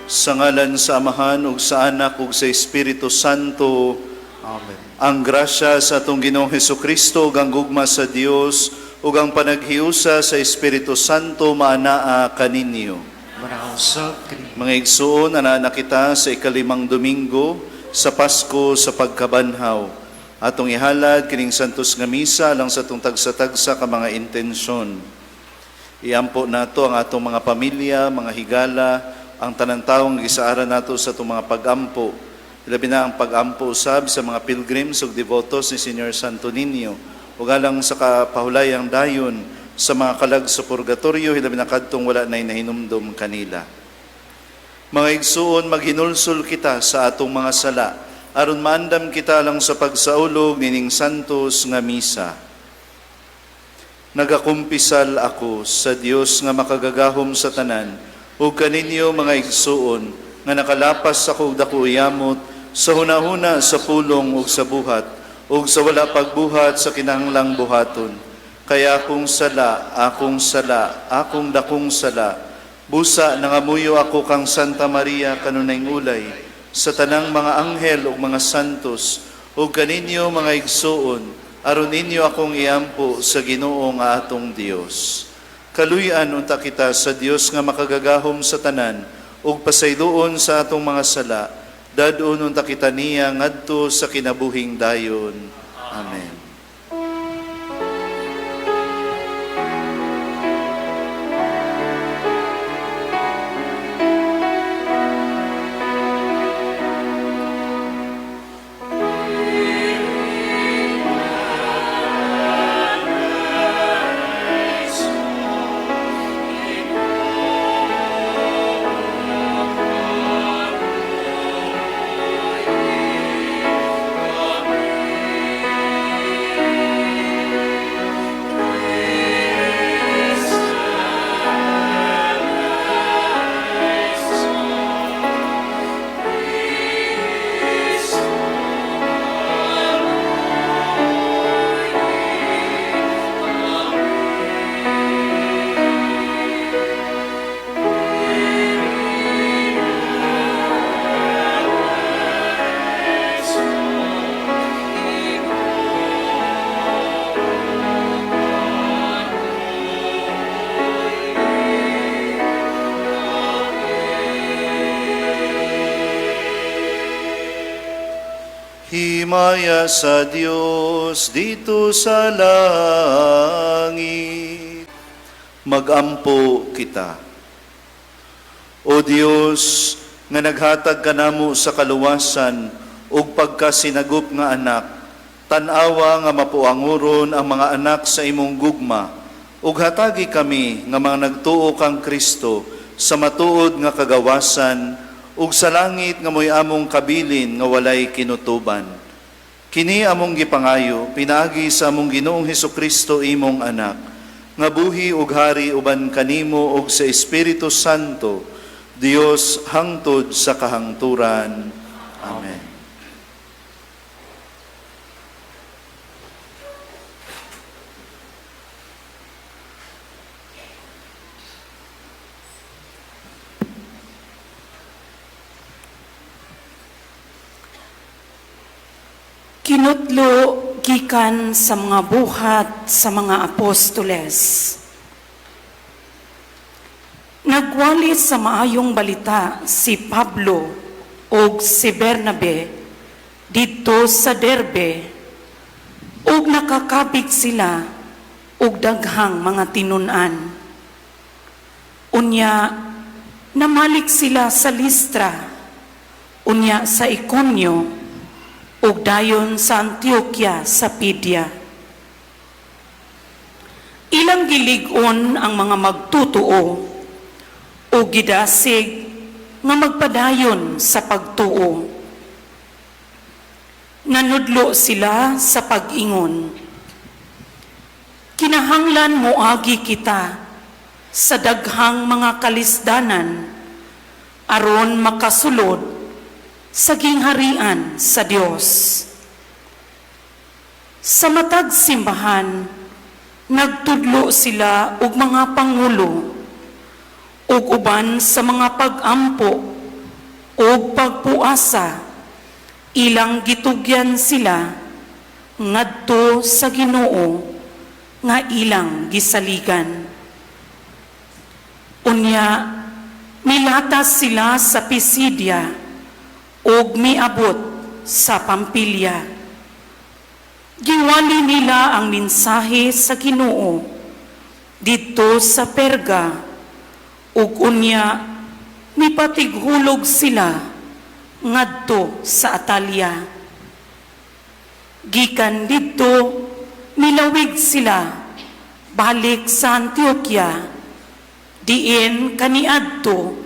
Sa ngalan sa Amahan ug sa Anak ug sa Espiritu Santo. Amen. Ang grasya sa atong Ginoong Hesukristo ug ang gugma sa Dios ug ang panaghiusa sa Espiritu Santo maanaa kaninyo. Manaog sab kaniyo. Mga igsuon, anaa na kita sa ikalimang Domingo sa Pasko sa pagkabanhaw. Atong ihalad kining santos nga misa alang sa atong tagsa-tagsa ka mga intensyon. Iampo nato ang atong mga pamilya, mga higala, ang tanang tawong gisaaran nato sa atong mga pagampo. Ilabi na ang pagampo usab sa mga pilgrims ug devotos ni Señor Santo Niño. Ug alang sa kapahulayang dayon sa mga kalag sa purgatorio, hilabi na kadtong wala na'y nahinumdom kanila. Mga igsuon, maghinulsol kita sa atong mga sala, aron maandam kita lang sa pagsaulog nining santos nga misa. Nagakumpisal ako sa Dios nga makagagahom sa tanan, ug kaninyo, mga igsuon, nga nakalapas ako og dako yamot sa hunahuna, sa pulong ug sa buhat, ug sa wala pagbuhat sa kinahanglang buhaton. Kay akong sala, akong sala, akong dakong sala. Busa nangamuyo ako kang Santa Maria kanunayng ulay, sa tanang mga anghel ug mga santos, ug kaninyo, mga igsuon, aron ninyo akong iampo sa Ginoo nga atong Dios. Kaluy-an unta kita sa Dios nga makagagahom sa tanan ug pasayloon sa atong mga sala. Dad-on unta kita niya ngadto sa kinabuhing dayon. Amen. Himaya sa Dios dito sa langit. Magampo kita. O Dios, nga naghatag kanamo sa kaluwasan ug pagkasinagop nga anak, tan-awa nga mapuanguron ang mga anak sa imong gugma, ug hatagi kami nga mga nagtuo kang Kristo sa matuod nga kagawasan ug sa langit nga mo'y among kabilin nga walay kinutuban. Kini among gipangayo pinaagi sa among Ginoong Hesukristo, imong anak, nga buhi ug hari uban kanimo ug sa Espiritu Santo, Dios hangtod sa kahangturan. Amen. Kinutlo gikan sa mga Buhat sa mga Apostoles. Nagwali sa maayong balita si Pablo ug si Bernabe didto sa Derbe ug nakakabig sila og daghang mga tinun-an. Unya namalik sila sa Listra, unya sa Iconio, ug dayon sa Antioquia sa Pidia. Ilang gilig-on ang mga magtutuo ug gidasig nga magpadayon sa pagtuo. Nanudlo sila sa pag-ingon, "Kinahanglan moagi kita sa daghang mga kalisdanan aron makasulod sa gingharian sa Dios." Sa matag simbahan, nagtudlo sila og mga pangulo ug uban sa mga pag-ampo. ug pagpuasa ilang gitugyan sila ngadto sa Ginoo nga ilang gisaligan. Unya milatas sila sa Pisidia ug miabot sa Pampilya. Giwali nila ang mensahe sa Ginoo didto sa Perga ug unya mipatighulog sila ngadto sa Atalia. Gikan didto, milawig sila balik sa Antioquia, diin kaniadto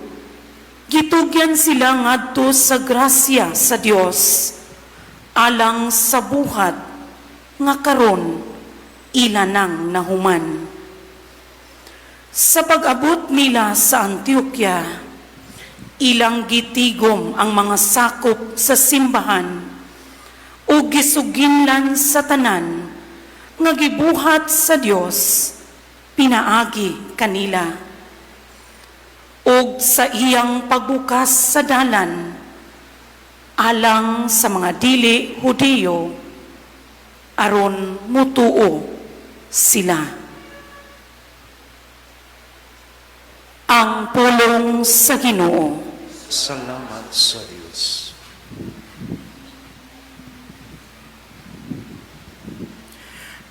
gitugyan sila ngadto sa grasya sa Dios alang sa buhat nga karon ila nang nahuman. Sa pag-abot nila sa Antioquia, ilang gitigom ang mga sakop sa simbahan ug gisuginlan sa tanan nga gibuhat sa Dios pinaagi kanila, ug sa iyang pagbukas sa dalan alang sa mga dili Hudiyo aron mutuo sila. Ang pulong sa Ginoo. Salamat sa Dios.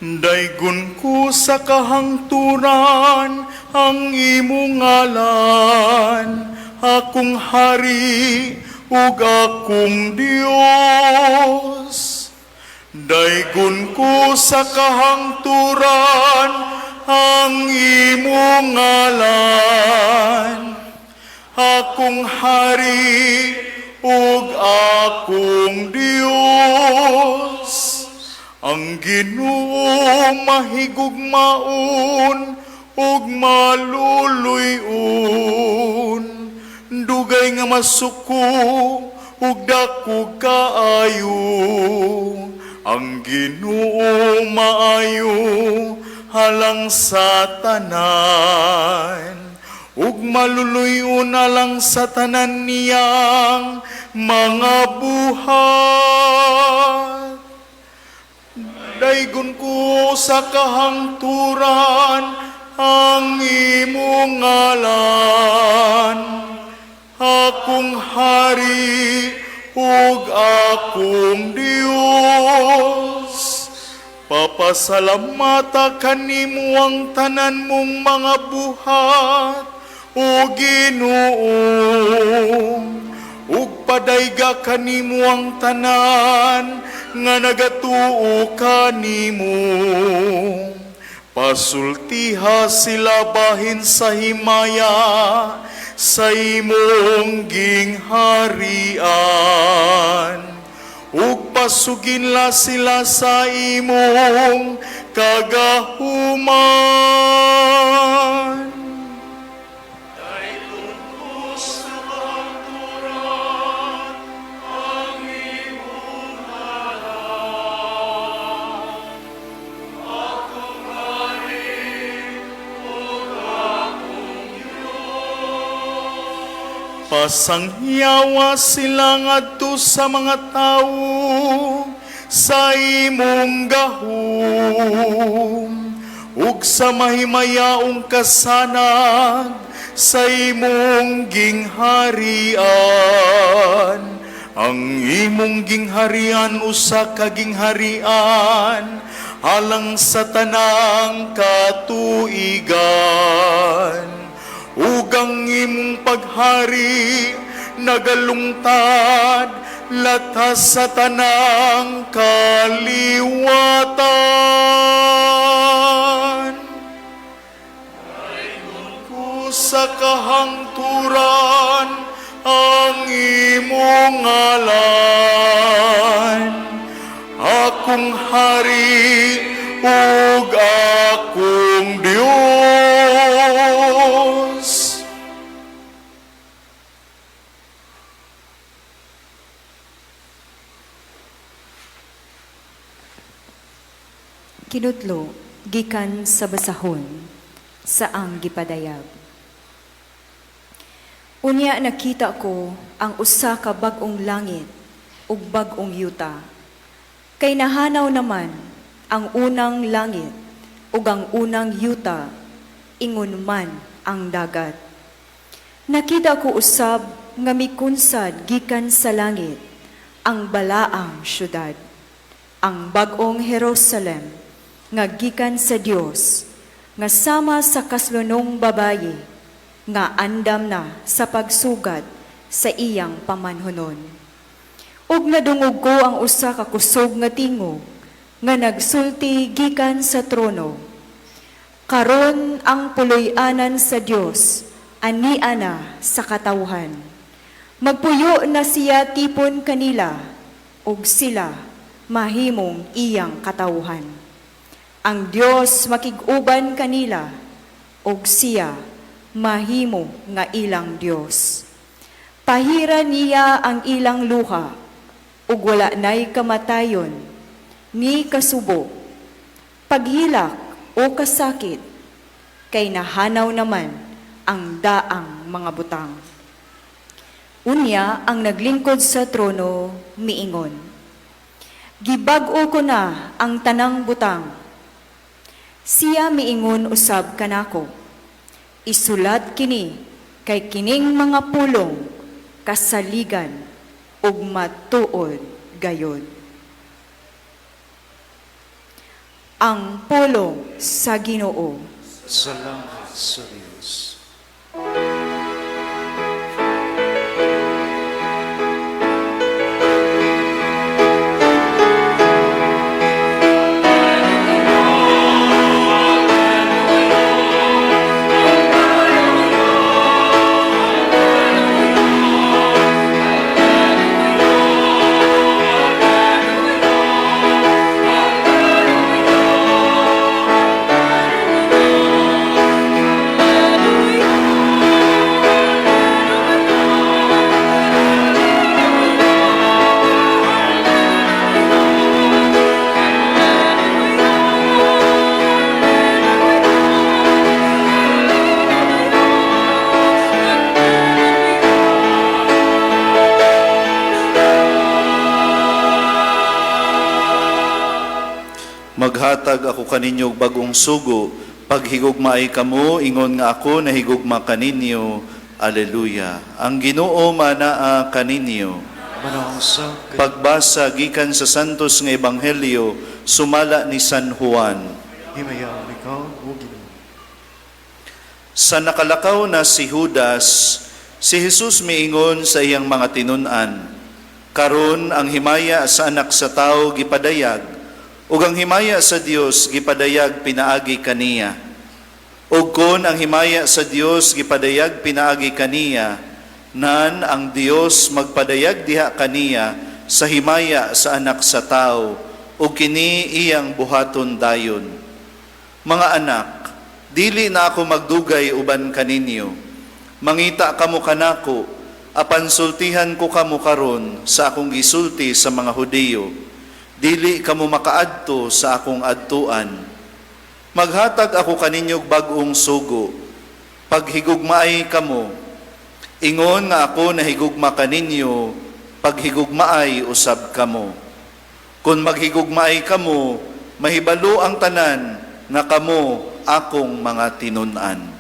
Daygon ko sa kahangturan ang imong ngalan, akong hari ug akong Dios. Daygon ko sa kahangturan ang imong ngalan, akong hari ug akong Dios. Ang Ginoo mahigugmaon ug maluluy-on, dugay nga masuko ug dako kaayo. Ang Ginoo maayo halang sa tanan, ug maluluy-on alang sa tanan niyang mga buhat. Daygon ko sa kahangturan ang imong ngalan, akong hari ug akong Dios. Papasalamata kanimo ang tanan mong mga buhat, o Ginoo, ug padayga kanimo ang tanan nga nagatuo kanimo. Pasultiha sila bahin sa himaya sa imong gingharian, ug pasuginla sila sa imong kagahuman. Pasangyawa sila ngadto sa mga tawo sa imong gahom, ug sa mahimayaong kasanag sa imong gingharian. Ang imong gingharian usa ka gingharian alang sa tanang katuigan, ug ang imong paghari nagalungtad latas sa tanang kaliwatan. Daygon ko sa kahangturan ang imong ngalan, akong hari ug akong Dios. Kinutlo gikan sa basahon sa ang gipadayag. Unya nakita ko ang usa ka bag-ong langit ug bag-ong yuta. Kay nahanaw naman ang unang langit ug ang unang yuta, ingon man ang dagat. Nakita ko usab nga mikunsad gikan sa langit ang balaang syudad, ang bag-ong Jerusalem nga gikan sa Dios, nga sama sa kaslonong babayi nga andam na sa pagsugat sa iyang pamanhonon. Ug nadungog ko ang usa ka kusog nga tingog nga nagsulti gikan sa trono: "Karon ang puloy-anan sa Dios ania na sa katawhan. Magpuyo na siya tipon kanila ug sila mahimong iyang katawhan. Ang Dios makig-uban kanila ug siya mahimo nga ilang Dios. Pahira niya ang ilang luha ug wala nay kamatayon, ni kasubo, paghilak o kasakit, kay nahanaw naman ang daang mga butang." Unya ang naglingkod sa trono miingon, "Gibag-o ko na ang tanang butang." Siya miingon usab kanako, "Isulat kini, kay kining mga pulong kasaligan ug matuod gayod." Ang pulong sa Ginoo. Salamat sa Dios. Maghatag ako kaninyo og bag-ong sugo, paghigugmaay kamo, ingon nga ako nahigugma kaninyo. Aleluya. Ang Ginoo manaa kaninyo. Manaang sa Pagbasa gikan sa Santos nga Ebanghelyo sumala ni San Juan. Himayaon ikaw, O Ginoo. Sa nakalakaw na si Judas, si Jesus miingon sa iyang mga tinun-an, "Karon ang himaya sa Anak sa Tawo gipadayag, ug ang himaya sa Dios gipadayag pinaagi kaniya. Ug kon ang himaya sa Dios gipadayag pinaagi kaniya, nan ang Dios magpadayag diha kaniya sa himaya sa Anak sa Tawo, ug kini iyang buhaton dayon. Mga anak, dili na ako magdugay uban kaninyo. Mangita kamo kanako, apan sultihan ko kamo karon sa akong gisulti sa mga Hudiyo. Dili kamo makaadto sa akong adtuan. Maghatag ako kaninyo og bag-ong sugo. Paghigugmaay kamo, ingon nga ako nahigugma kaninyo, paghigugmaay usab kamo. Kung maghigugmaay kamo, mahibalo ang tanan nga kamo akong mga tinun-an."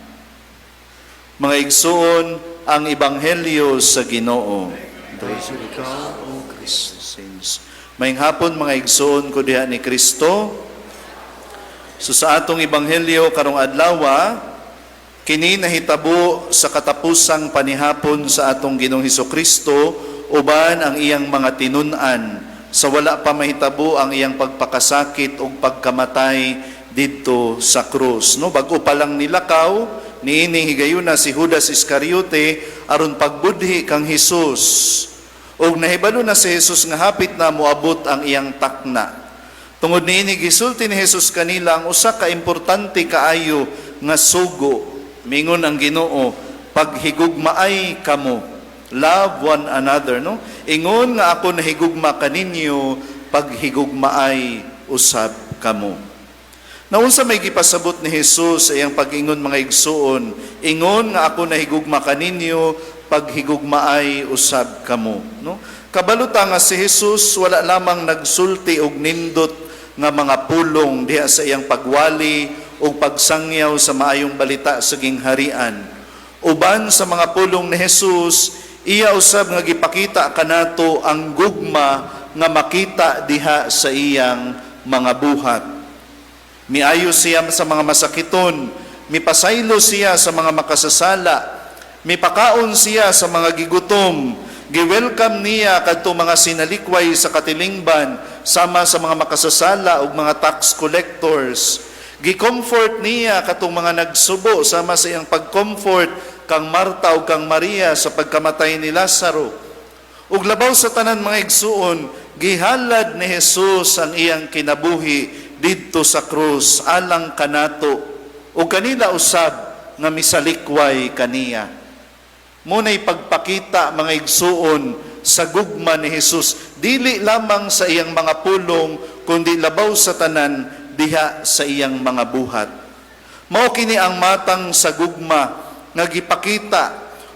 Mga igsuon, ang ebanghelyo sa Ginoo. Dayon ikaw, O Kristo. Saints. Maayong hapon, mga igsuon ko diha ni Kristo. So sa atong ebanghelyo karong adlaw, kini nahitabo sa katapusang panihapon sa atong Ginoong Kristo uban ang iyang mga tinun-an sa wala pa mahitabo ang iyang pagpakasakit ug pagkamatay didto sa krus. No, bag-o pa lang nilakaw niining higayuna si Judas Iscariote aron pagbudhi kang Hesus. Ug nahibalo na si Jesus nga hapit na moabot ang iyang takna. Tungod niini, gisulti ni Jesus kanila ang usa ka importante kaayo nga sugo. Mingon ang Ginoo, "Paghigugmaay kamo." Love one another, no? Ingon nga ako nahigugma kaninyo, paghigugmaay usab kamo. Naunsa may gipasabot ni Jesus sa iyang pag-ingon, mga igsuon, "Ingon nga ako nahigugma kaninyo, paghigugmaay usab kamo, no? Kabalo ta nga si Jesus wala lamang nagsulti og nindot nga mga pulong diha sa iyang pagwali ug pagsangyaw sa maayong balita sa gingharian. Uban sa mga pulong ni Jesus, iya usab nga gipakita kanato ang gugma nga makita diha sa iyang mga buhat. Miayo siya sa mga masakiton, mipasaylo siya sa mga makasasala, mipakaon siya sa mga gigutom, gi-welcome niya kadto mga sinalikway sa katilingban sama sa mga makasasala ug mga tax collectors. Gi-comfort niya katong mga nagsubo sama sa iyang pag-comfort kang Marta ug kang Maria sa pagkamatay ni Lazaro. Ug labaw sa tanan, mga igsuon, gihalad ni Jesus ang iyang kinabuhi didto sa krus alang kanato ug kanila usab nga misalikway kaniya. Mao nay pagpakita, mga igsuon, sa gugma ni Jesus, dili lamang sa iyang mga pulong kundi labaw sa tanan diha sa iyang mga buhat. Mao kini ang matang sa gugma nga gipakita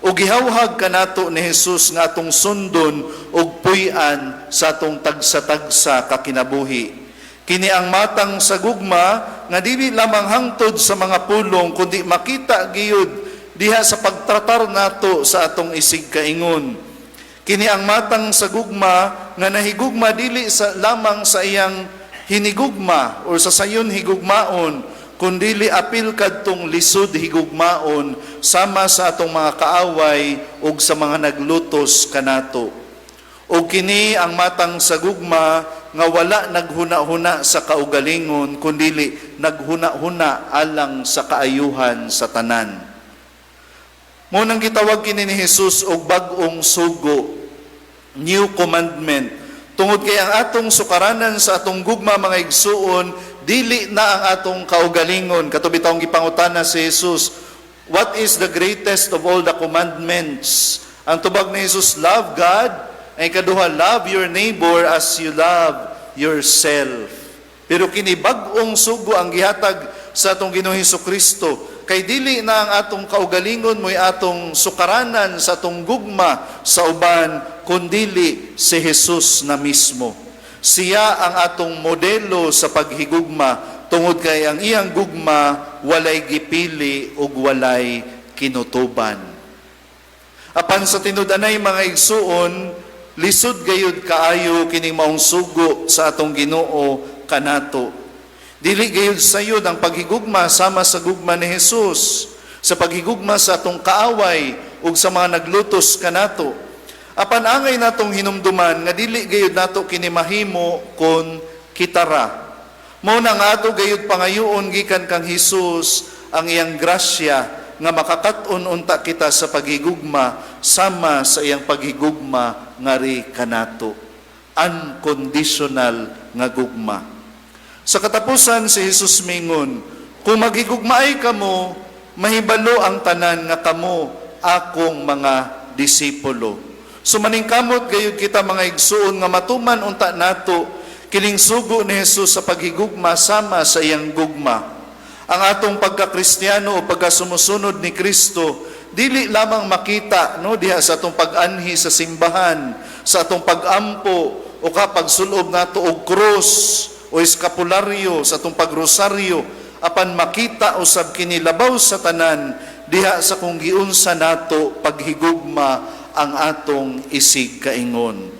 o gihawhag kanato ni Jesus nga atong sundon ug puy-an sa atong tagsa-tagsa ka kinabuhi. Kini ang matang sa gugma nga dili lamang hangtod sa mga pulong kundi makita giyud diha sa pagtratar nato sa atong isig kaingon. Kini ang matang sa gugma nga nahigugma dili sa lamang sa iyang hinigugma or sa sayon higugmaon, kundili apil kadtong lisod higugmaon sama sa atong mga kaaway ug sa mga naglutos kanato. Ug kini ang matang sa gugma nga wala naghuna-huna sa kaugalingon kundili naghuna-huna alang sa kaayuhan sa tanan. Mao nang gitawag kini ni Jesus og bag-ong sugo, new commandment. Tungod kay ang atong sukaranan sa atong gugma, mga igsuon, dili na ang atong kaugalingon. Kato bitawng gipangutana si Jesus, "What is the greatest of all the commandments?" Ang tubag ni Jesus, "Love God." Ang ikaduha, "Love your neighbor as you love yourself." Pero kini bag-ong sugo ang gihatag sa atong Ginoong Hesus Kristo. Kay dili na ang atong kaugalingon mo'y atong sukaranan sa atong gugma sa uban, kundili si Jesus na mismo. Siya ang atong modelo sa paghigugma tungod kay ang iyang gugma walay gipili ug walay kinutuban. Apan sa tinud-anay, mga igsuon, lisod gayud kaayo kining maong sugo sa atong Ginoo kanato. Dili gayud sayod ang paghigugma sama sa gugma ni Jesus, sa paghigugma sa atong kaaway ug sa mga naglutos kanato. Apan angay natong hinumduman nga dili gayud nato kini mahimo kon kitara. Mao na nga ato gayud pangayoon gikan kang Hesus ang iyang grasya nga makakat-on unta kita sa paghigugma sama sa iyang paghigugma ngari kanato. Unconditional nga gugma. Sa katapusan, si Jesus mingon, "Kung maghigugmaay kamo, mahibalo ang tanan nga kamo akong mga disipulo." So maningkamot gayud kita, mga igsuon, nga matuman unta nato kining sugo ni Jesus sa paghigugma sama sa iyang gugma. Ang atong pagkakristyano o pagkasumusunod ni Kristo dili lamang makita, no, diha sa atong pag-anhi sa simbahan, sa atong pag-ampo o kapag sulob nato og krus o eskapularyo sa atong pagrosaryo, apan makita usab kini labaw sa tanan diha sa kung giunsa nato paghigugma ang atong isig kaingon.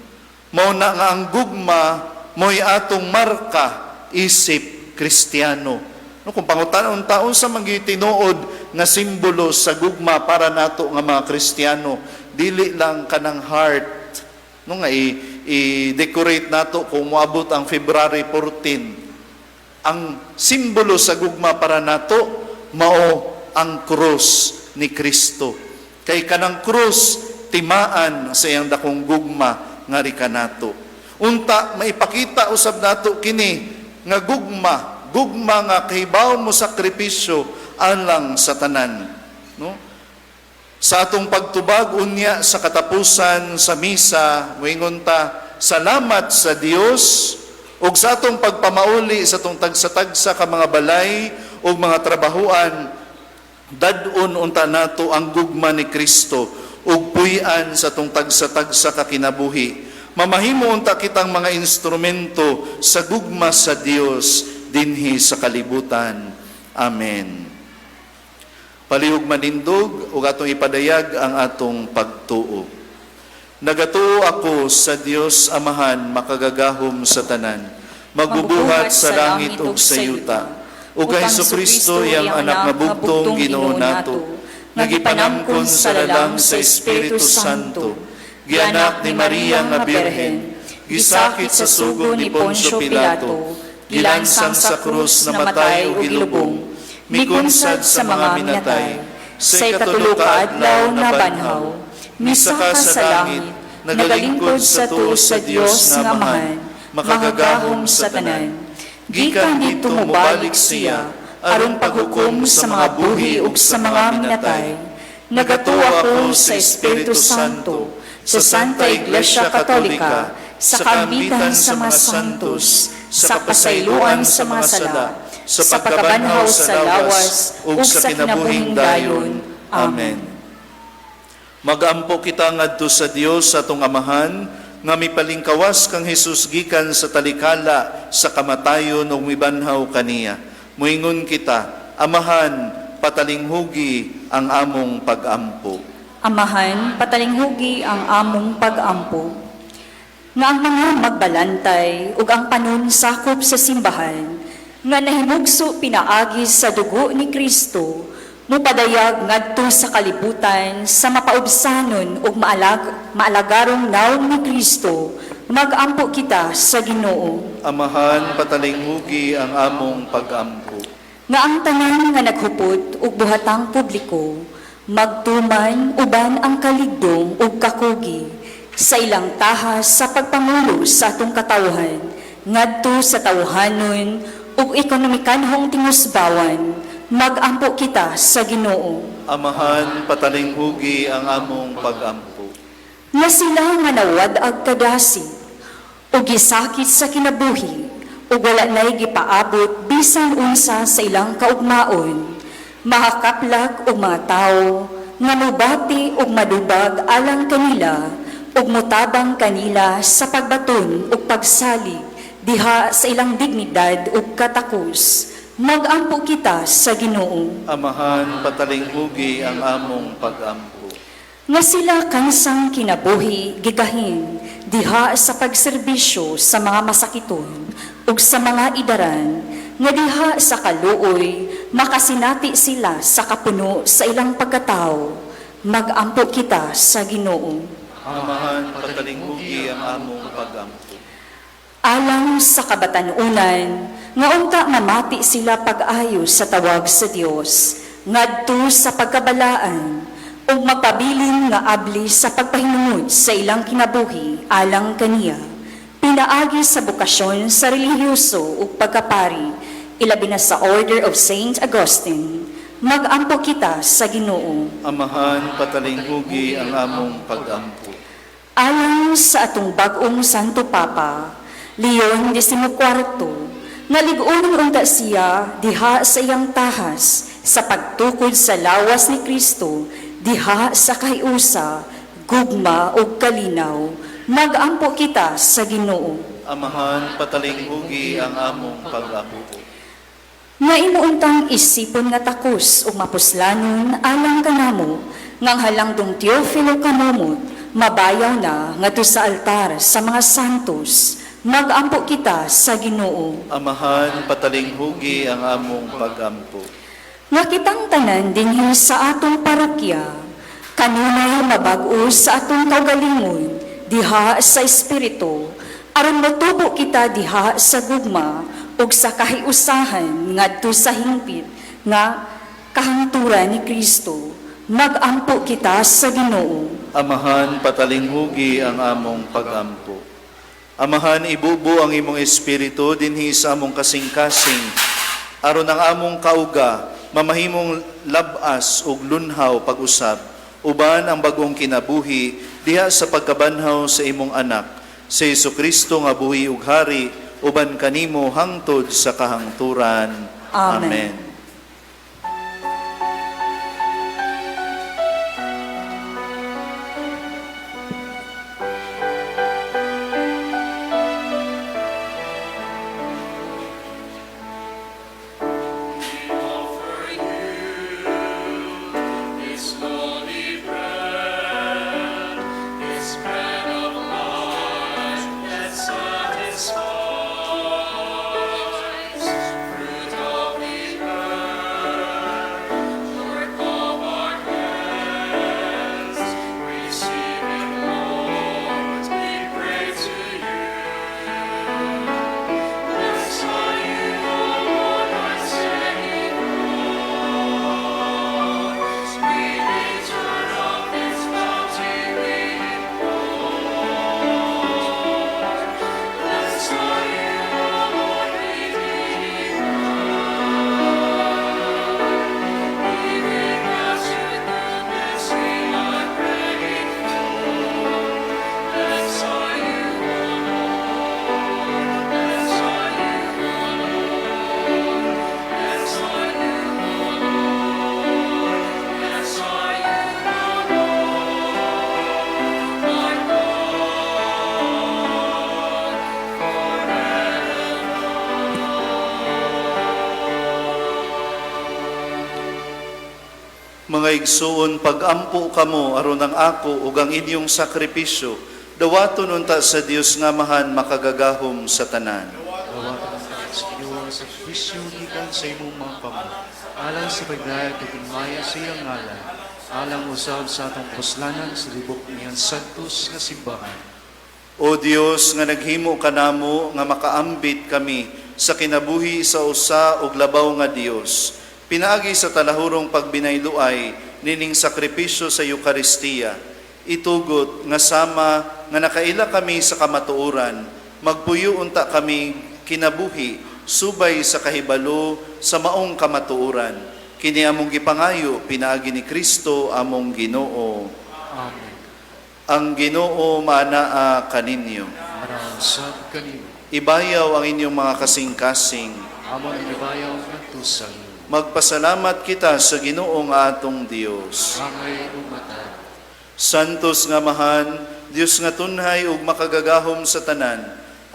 Mao na nga ang gugma mo'y atong marka isip Kristiyano. No, kung pangutanon ta unsa man gyud tinuod nga simbolo sa gugma para nato nga mga Kristiyano, dili lang kanang heart, no, nga i-decorate nato kung moabot ang February 14. Ang simbolo sa gugma para nato mao ang krus ni Kristo. Kay kanang krus timaan sa iyang dakong gugma ngari kanato. Unta maipakita usab nato kini nga gugma, gugma nga kahibaw mo sakripisyo alang sa tanan, no? Sa atong pagtubag unya sa katapusan sa misa, moingon ta, "Salamat sa Dios," ug sa atong pagpamauli sa atong tagsa-tagsa ka mga balay ug mga trabahuan, dad-on unta nato ang gugma ni Kristo. ug puy-an sa atong tagsa-tagsa ka kinabuhi. Mamahimo unta kitang mga instrumento sa gugma sa Dios dinhi sa kalibutan. Amen. Palihog manindog ug atong ipadayag ang atong pagtuo. Nagatuo ako sa Dios Amahan makagagahom sa tanan, magbubuhat sa langit ug sa yuta, ug kay Hesukristo iyang anak nga bugtong Ginoo nato, nga gipanangkon sa lalang sa Espiritu Santo, gianak ni Maria nga Birhen, gisakit sa sugo ni Poncio Pilato, gilansang sa krus, namatay ug gilubong, mikunsad sa mga minatay, sa ikatulo ka adlaw nabanhaw, misaka sa langit, nagalingkod sa tuo sa Dios nga Amahan, makagagahom sa tanan. Gikan didto mobalik siya, aron paghukom sa mga buhi ug sa mga minatay. Nagatuo ako sa Espiritu Santo, sa Santa Iglesia Katolika, sa kaambitan sa mga santos, sa kapasayloan sa mga sala, sa pagkabanhaw sa lawas, ug sa kinabuhing dayon. Amen. Magampo kita ngadto sa Dios sa atong Amahan nga mipalingkawas kang Hesus gikan sa talikala sa kamatayon ug mibanhaw kaniya. Moingon kita, Amahan, patalinghugi ang among pagampo. Amahan, patalinghugi ang among pagampo. Nga ang mga magbalantay ug ang panon sakop sa simbahan, nga nahimugso pinaagi sa dugo ni Kristo, mupadayag ngadto sa kalibutan sa mapaubsanon ug maalagarong nawong ni Kristo, magampo kita sa Ginoo. Amahan, patalinghugi ang among pagampo. Nga ang tanan nga naghupot ug buhatang publiko magtuman uban ang kaligdong ug kakugi sa ilang tahas sa pagpangulo sa atong katawhan ngadto sa tawhanon ug ekonomikanhong tingusbawan, magampo kita sa Ginoo. Amahan, patalinghugi ang among pagampo. Nga sila nga nawad-ag kadasig ug gisakit sa kinabuhi ug wala nay gipaabot bisan unsa sa ilang kaugmaon, makakaplag og mga tawo nga mobati ug madubag alang kanila ug motabang kanila sa pagbaton ug pagsalig diha sa ilang dignidad ug katakos, magampo kita sa Ginoo. Amahan, patalinghugi ang among pagampo. Nga sila kansang kinabuhi gigahin diha sa pagserbisyo sa mga masakiton ug sa mga idaran, nga diha sa kaluoy makasinati sila sa kapuno sa ilang pagkatao, magampo kita sa Ginoo. Amahan, patalinghugi ang among pagampo. Alang sa kabatan-unan nga unta mamati sila pag-ayo sa tawag sa Dios ngadto sa pagkabalaan ug mapabilin nga abli sa pagpahinungod sa ilang kinabuhi alang kaniya, pinaagi sa bokasyon sa relihiyoso ug pagkapari, ilabi na sa Order of Saint Augustine, magampo kita sa Ginoo. Amahan, patalinghugi ang among pagampo. Alang sa atong bag-ong Santo Papa, Leon XIV, nga lig-on unta siya diha sa iyang tahas sa pagtukod sa lawas ni Kristo diha sa kahiusa, gugma ug kalinaw, magampo kita sa Ginoo. Amahan, patalinghugi ang among pagampo. Nga imuuntang isipon nga takos ug mapuslanon alang kanamo nga ang halangdong Teofilo Camomot mabayaw na ngadto sa altar sa mga santos, magampo kita sa Ginoo. Amahan, patalinghugi ang among pagampo. Nga kitang tanan dinhi sa atong parokya, kanunay mabag-o sa atong kaugalingon diha sa espiritu, aron motubo kita diha sa gugma ug sa kahiusahan ngadto sa hingpit nga kahangturan ni Kristo, magampo kita sa Ginoo. Amahan, patalinghugi ang among pagampo. Amahan, ibubo ang imong espiritu dinhi sa among kasing-kasing, aron ang among kauga mamahimong labas ug lunhaw pag-usab, uban ang bag-ong kinabuhi diha sa pagkabanhaw sa imong anak, sa Jesu Kristo nga buhi ug hari uban kanimo hangtod sa kahangturan. Amen. Amen. Mga igsuon, pagampo kamo aron ang ako ug ang inyong sakripisyo dawaton unta sa Dios nga Amahan makagagahom sa tanan. Dawaton sa Ginoo ang sakripisyo gikan sa imong mga kamot, alang sa pagdayeg ug himaya sa iyang ngalan, alang usab sa atong kapuslanan sa libok niyang santos nga simbahan. O Dios nga naghimo kanamo nga makaambit kami sa kinabuhi sa usa ug labaw nga Dios, pinaagi sa talahurong pagbinayloay nining sakripisyo sa Eukaristiya, itugot nga sama nga nakaila kami sa kamatuoran, magpuyo unta kami kinabuhi subay sa kahibalo sa maong kamatuoran. Kini among gipangayo pinaagi ni Kristo among Ginoo. Amen. Ang Ginoo maanaa kaninyo. Maanaa usab kanimo. Ibayaw ang inyong mga kasing-kasing. Among gibayaw ngadto sa Ginoo. Magpasalamat kita sa Ginoo nga atong Dios. Angay ug matarong. Santos nga Amahan, Dios nga tunhay ug makagagahom sa tanan,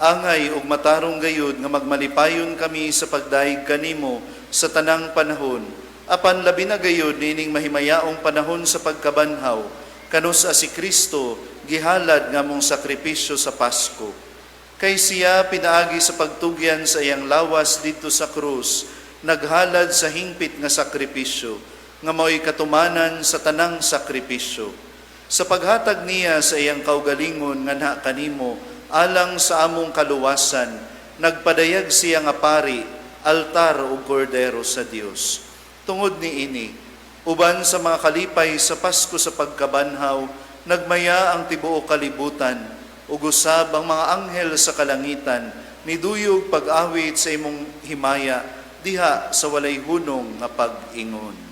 angay ug matarong gayud nga magmalipayon kami sa pagdayeg kanimo sa tanang panahon. Apan labi na gayud niining mahimayaong panahon sa pagkabanhaw, kanus-a si Kristo gihalad nga among sakripisyo sa Pasko. Kay siya pinaagi sa pagtugyan sa iyang lawas didto sa krus, naghalad sa hingpit nga sakripisyo, nga mao'y katumanan sa tanang sakripisyo. Sa paghatag niya sa iyang kaugalingon nganha kanimo alang sa among kaluwasan, nagpadayag siya nga pari, altar ug kordero sa Dios. Tungod niini, uban sa mga kalipay sa Pasko sa pagkabanhaw, nagmaya ang tibuok kalibutan, ug usab ang mga anghel sa kalangitan, niduyog pag-awit sa imong himaya, diha sa walay hunong nga pag-ingon.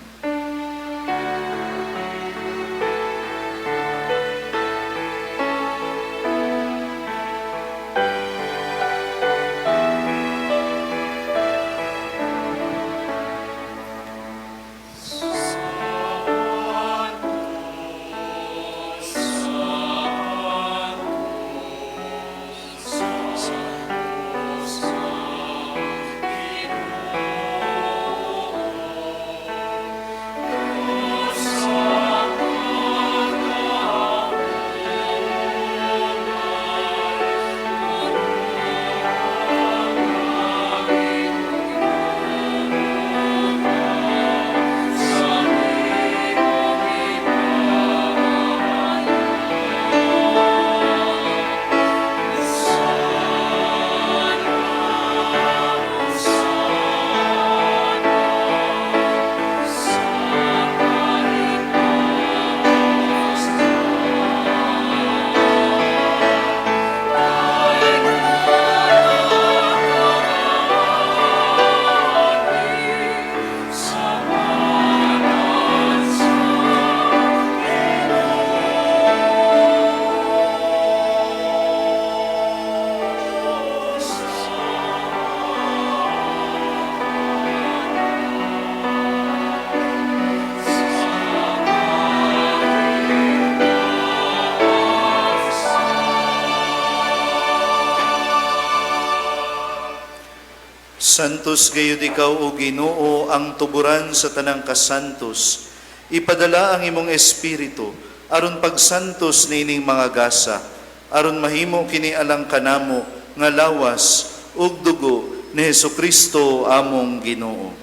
Santos gayud ikaw, O Ginoo, ang tuburan sa tanang kasantos. Ipadala ang imong espiritu aron pagsantos niining mga gasa, aron mahimo kini alang kanamo nga lawas ug dugo ni Hesukristo among Ginoo.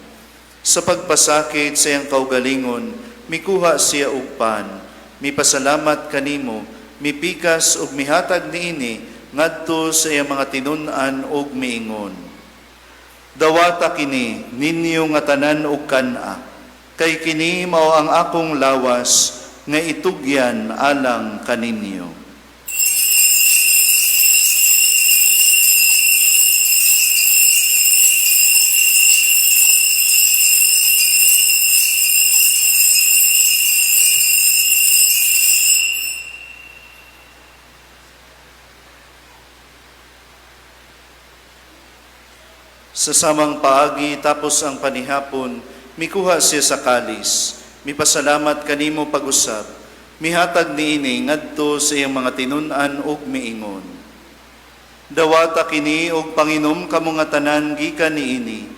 Sa pagpasakit sa iyang kaugalingon, mikuha siya og pan, mipasalamat kanimo, mipikas ug mihatag niini ngadto sa iyang mga tinun-an ug miingon: "Dawata kini ninyo nga tanan og kan-a, kay kini mao ang akong lawas nga itugyan alang kaninyo." Sa samang paagi tapos ang panihapon, mikuha siya sa kalis, mipasalamat kanimo pag-usab, mihatag niini ngadto sa iyang mga tinun-an ug miingon: "Dawata kini og panginom kamo nga tanan gikan niini,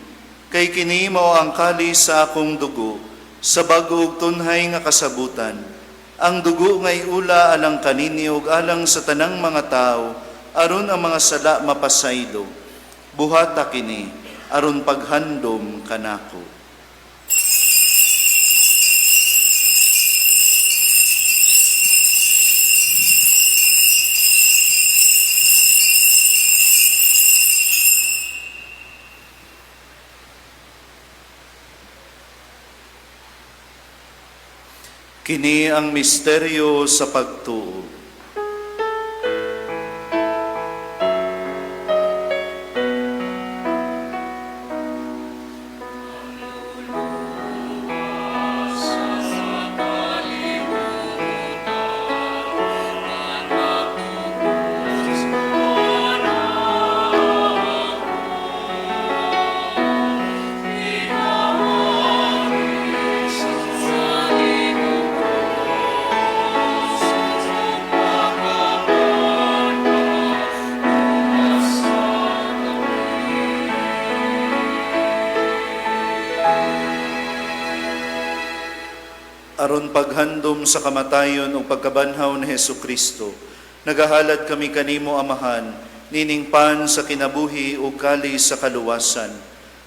kay kini mao ang kalis sa akong dugo, Sa bago ug tunhay nga kasabutan, ang dugo nga iula alang kaninyo ug alang sa tanang mga tawo aron ang mga sala mapasaylo. Buhata kini aron paghandom kanako. Kini ang misteryo sa pagtuo. Aron paghandom sa kamatayon ug pagkabanhaw ni Hesukristo, nagahalad kami kanimo, Amahan, nining pan sa kinabuhi ug kali sa kaluwasan.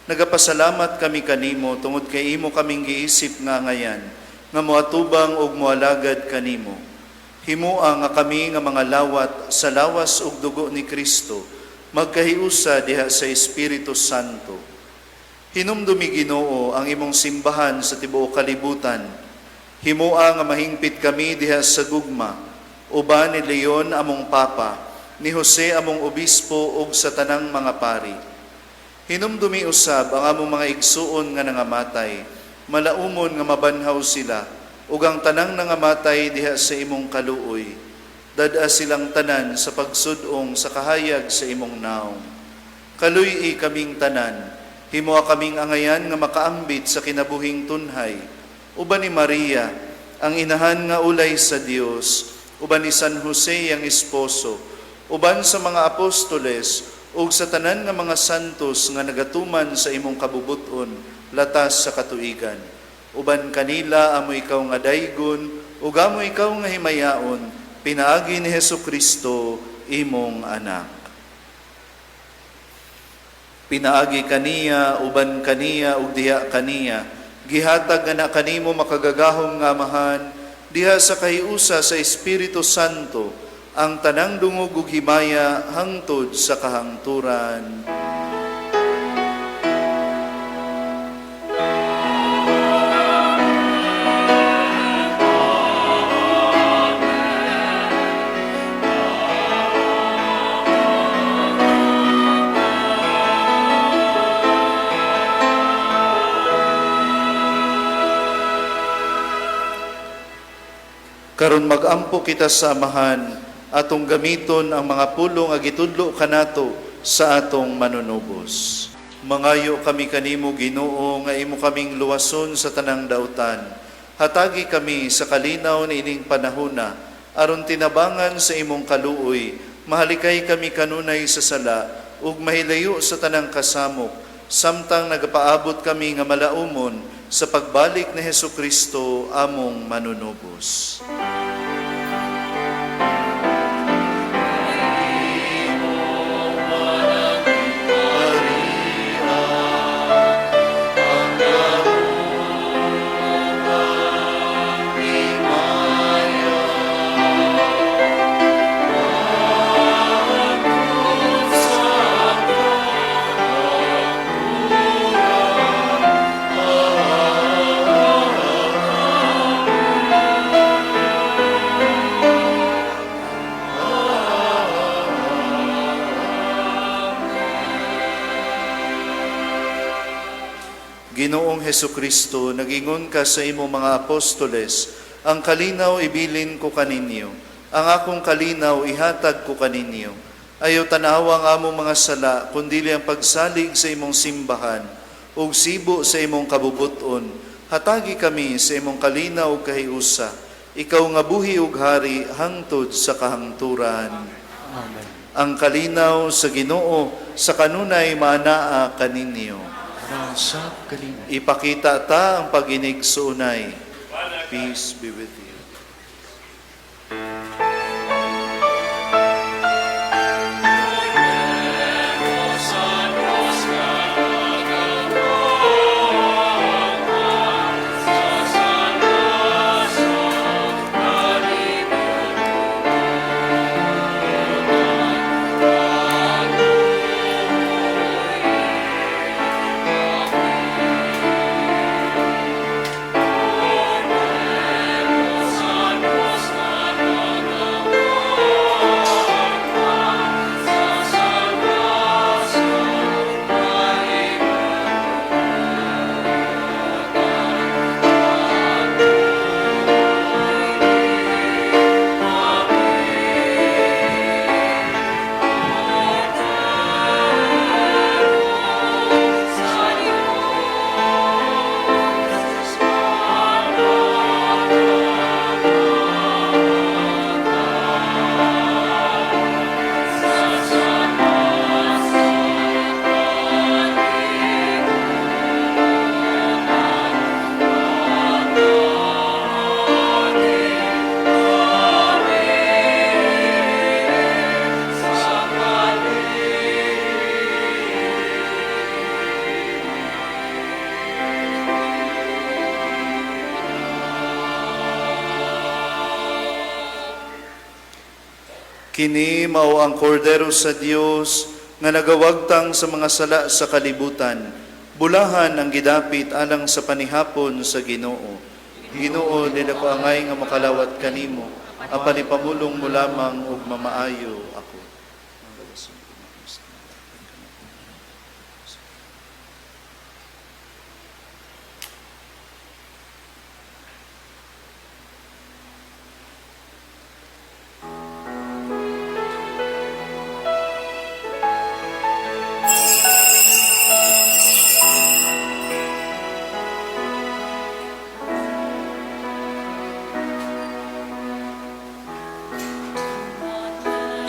Nagapasalamat kami kanimo tungod kay imo kaming giisip nga angayan, nga moatubang ug moalagad kanimo. Himoa nga kami nga mga lawat sa lawas ug dugo ni Kristo, magkahiusa diha sa Espiritu Santo. Hinumdumi, Ginoo, ang imong simbahan sa tibuok kalibutan. Himoa nga mahingpit kami diha sa gugma, uban ni Leon among Papa, ni Jose among Obispo ug sa tanang mga pari. Hinumdumi usab ang among mga igsuon nga nangamatay, malaumon nga mabanhaw sila, ug ang tanang nangamatay diha sa imong kaluoy. Dad-a silang tanan sa pagsud-ong sa kahayag sa imong naong. Kaluy-i kaming tanan, himoa kaming angayan nga makaambit sa kinabuhing tunhay, uban ni Maria, ang inahan nga ulay sa Dios, uban ni San Jose ang esposo, uban sa mga apostoles, ug sa tanan nga mga santos nga nagatuman sa imong kabubut-on, latas sa katuigan. Uban kanila amo ikaw nga daygon, ug amo ikaw nga himayaon, pinaagi ni Hesukristo, imong anak. Pinaagi kaniya, uban kaniya, ug diha kaniya, gihatag nga na kanimo makagagahom nga Amahan, diha sa kahiusa sa Espiritu Santo, ang tanang dungog ug himaya hangtod sa kahangturan. Karon mag-ampo kita sa Amahan, atong gamiton ang mga pulong nga gitudlo kanato sa atong manunubos. Mangayo kami kanimo, Ginoo, nga imo kaming luwason sa tanang dautan. Hatagi kami sa kalinaw niining panahona, aron tinabangan sa imong kaluoy, mahalikay kami kanunay sa sala ug mahilayo sa tanang kasamok, samtang nagapaabot kami nga malaumon sa pagbalik ni Hesukristo among manunubos. Ginoong Hesukristo, nagingon ka sa imong mga apostoles, "Ang kalinaw ibilin ko kaninyo, ang akong kalinaw ihatag ko kaninyo. Ayaw tanawa ang among mga sala, kundili ang pagsalig sa imong simbahan, ug sibo sa imong kabubuton. Hatagi kami sa imong kalinaw ug kahiusa. Ikaw nga buhi ug hari hangtod sa kahangturan." Amen. Ang kalinaw sa Ginoo sa kanunay maanaa kaninyo. Manausab kanimo. Ipakita ta ang pag-inigsuonay. Peace be with you. Kini mao ang kordero sa Dios nga nagawagtang sa mga sala sa kalibutan. Bulahan ang gidapit alang sa panihapon sa Ginoo. Ginoo, dili ko angay nga makalawat kanimo. Apan ipamulong mo lamang ug mamaayo ako.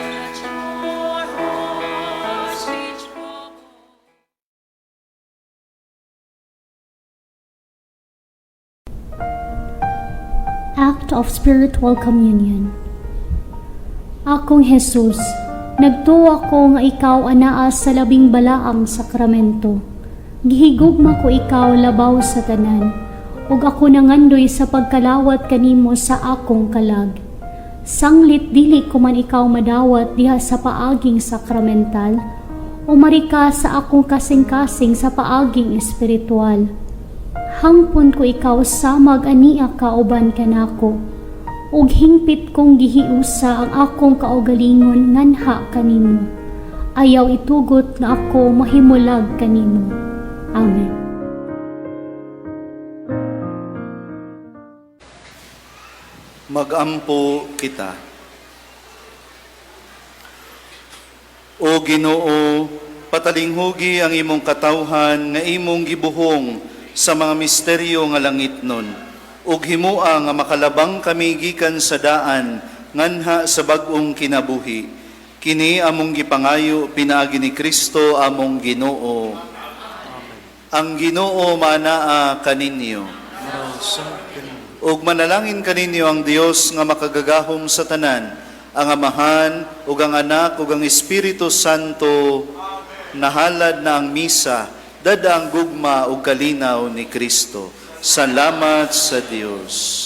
Let your hearts be troubled. Act of Spiritual Communion. Akong Jesus, nagtuwa ko nga ikaw anaa sa labing balaang sakramento. Gihigugma ko ikaw labaw sa tanan, ug ako nangandoy sa pagkalawat kanimo sa akong kalag. Sanglit dili ko man ikaw madawat diha sa paaging sakramental, umari ka sa akong kasing-kasing sa paaging espiritual. Hangpon ko ikaw samag ania kauban kanako. Ug hingpit kong gihiusa ang akong kaugalingon nganha kanimo. Ayaw itugot nga ako mahimulag kanimo. Amen. Magampo kita. O Ginoo, patalinghugi ang imong katawhan nga imong gibuhong sa mga misteryo nga langitnon. Ug himua nga makalabang kami gikan sa daan nganha sa bag-ong kinabuhi. Kini among gipangayo pinaagi ni Kristo among Ginoo. Ang Ginoo manaa kaninyo. Manausab kanimo. Ug manalangin kaninyo ang Dios nga makagagahom sa tanan, ang Amahan ug ang Anak ug ang Espiritu Santo. Nahalad na ang misa, dada ang gugma ug kalinaw ni Kristo. Salamat sa Dios.